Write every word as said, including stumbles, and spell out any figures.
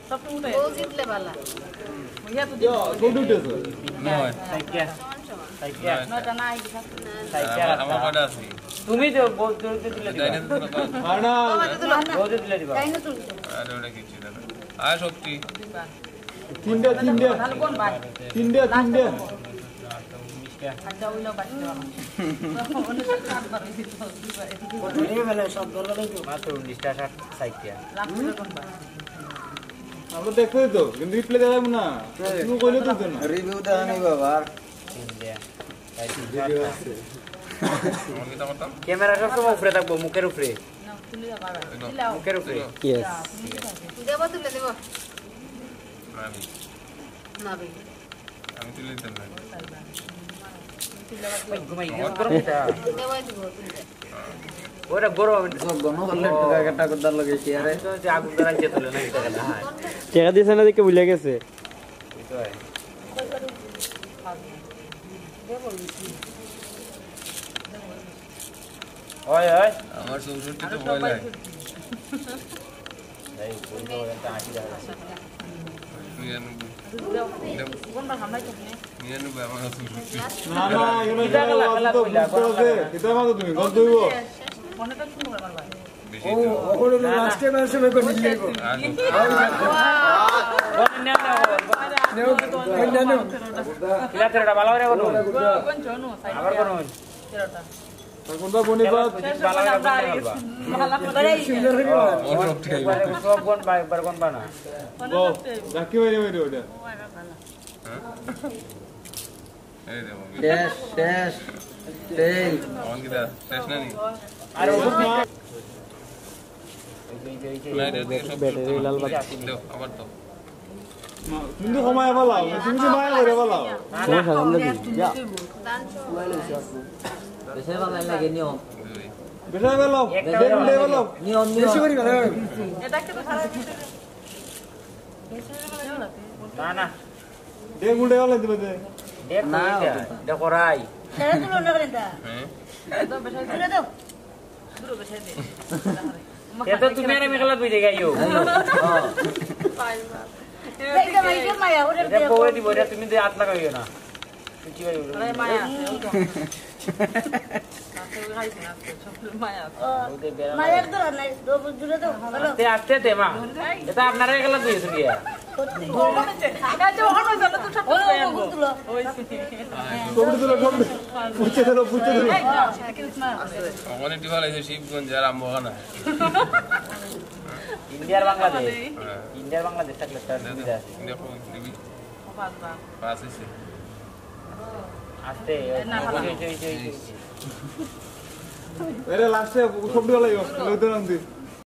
সব তো উঠে। বউ জিতলে বালা। ইয়া তো ইয়া, জিতলে। কোন উঠেছে? নয়। সাইকিয়া। সাইকিয়া। নয়টা না, এই যে সাত। সাইকিয়া আমার, আমার রাস্তা। কয়টা আছে? তুমি তো বউ জোরে দিলে দিবা। তাই না, তুমি তো আর না। বউ জোরে দিলে দিবা। তাই না তুমি? আরে, ওটা কিচ্ছু না। আর শক্তি। তিনটা, তিনটা। তাহলে কোন ভাই? তিনটা, তিনটা। আচ্ছা, ওই লোক বাঁচতে পারো। মাত্র উনিশটা, সাত সাইকিয়া। আমরা দেখতে তো, কিন্তু রিপ্লে দেওয়া যাবে না। তুমি কইলে তো না। রিভিউ দেওয়া নেই বাবা। তিনটা। ক্যামেরা সবসময় উপরে থাকবো, মুখের উপরে। মুখের উপরে। ইয়েস। দেবো, তুলে দেবো। না ভাই। আমি তুলে দিতাম না। ওই ঘুমাই গেল, গরম এটা। দেবো, দিব, তুলে। ওরা গরম। সব গরম করলে একটু গায়ে একটা কথা লাগে কি আরে? তো যে আগুন ধরান যে তুলে না, এটা না। টেকা দিছে না দেখে ভুলে গেছে। ওই তো হয়। ওই, ওই। আমার চৌষট্টি তো ভয় লাগে। এই, কোন তো একটা আশি টাকা। নিরানব্বই। নিরানব্বই, আমার চৌষট্টি। না, না, এখানে কিতা খেলা, খেলা অত কইলা, বুঝতে কোন হবে। খেলা? কিতা মারো তুমি? গল্প হইব। মনে তো শুনবো আমার ভাই। বেশি ও, তো। ওখানে তো না, না। লাস্টে ম্যাচে বের করে নিয়ে যাবো। আর নেও, নেও, নেও। নেও, নেও, নেও। কিলা তেরোটা ভালো করে কোনো? কোন জন? আবার কোনো? তেরোটা। কোনটা বনিফাস? শেষ ভালো করে করে। ভালো করে। সিঙ্গার হইব। ও, সব ঠিক আছে। একবারে সব কোন বা-, একবার কোন বানা? ও, জাকি বাইরে বাইরে ওটা। এই রে বাবা। শেষ, শেষ, ফেল। আমার কি দা? শেষ না নি? আরে, ও তো না। এই যে, এই যে, এই যে। ব্যাটারি লাল বাতি। দাও, আবার দাও। না, তুমি তো সময় পালাও, তুমি তো মায়া করে পালাও। না, না। সময় সাজান দেখি, যা। বেশি ভালো লাগে নিয়ম। বেশি ভালো, একটা বেশি ভালো। নিয়ম, নিয়ম। বেশি করি ভালো। এটা একটা তো সারা দিন। না, না। দেখ, উল্টে গেল দিবে দে। দেখ, না, ওইটা। ওটা। দেখ, ওরাই। ছেড়ে দিল না, রে, এটা। হ্যাঁ। দূরে দাও। দূরে বসে দে। এ তো তুমি আর আমি খেলা দুই জায়গায় যাও। হ্যাঁ। এই যে, এই যে মায়া, ওরে এটা দে। বউয়ে দিব, এটা তুমি দিয়ে হাত লাগাইও না। তুই কি ভাই বলবি? আরে মায়া আছে, ওই তো। আছে, ওই খাইছে না, আছে, সব মায়া আছে। ও, ওদের বেড়া মায়া মায়া। একদম আর নাই, দু-, দূরে তো ভালো। আস্তে, আস্তে দে মা। এটা আপনারা একলা দুই শুনিয়া। সত্যি। ওখানে যে, এটা যে ওখানে ওই জন্য তো সব ওই, ওই, আনবো। ওই তুলো। ওই। ছবি তুলো, ছবি তুলো। বুঝতে দিলো, বুঝতে দিলো। এই, না, এটা কিন্তু না। ওখানে টিফা লাগছে শিবগঞ্জ আর আমবাগান। ইন্ডিয়ার বাংলাদেশ। হ্যাঁ। ইন্ডিয়ার বাংলাদেশ থাকলে তার সুবিধা আছে। ইন্ডিয়া কোন দিবি? ও বাবা। পাঁচ হইছে। আস্তে, এই না, ওই, ওই, ওই, ওই, ওই। এরে লাস্টে ছবি তুলো, ছবি তুলো।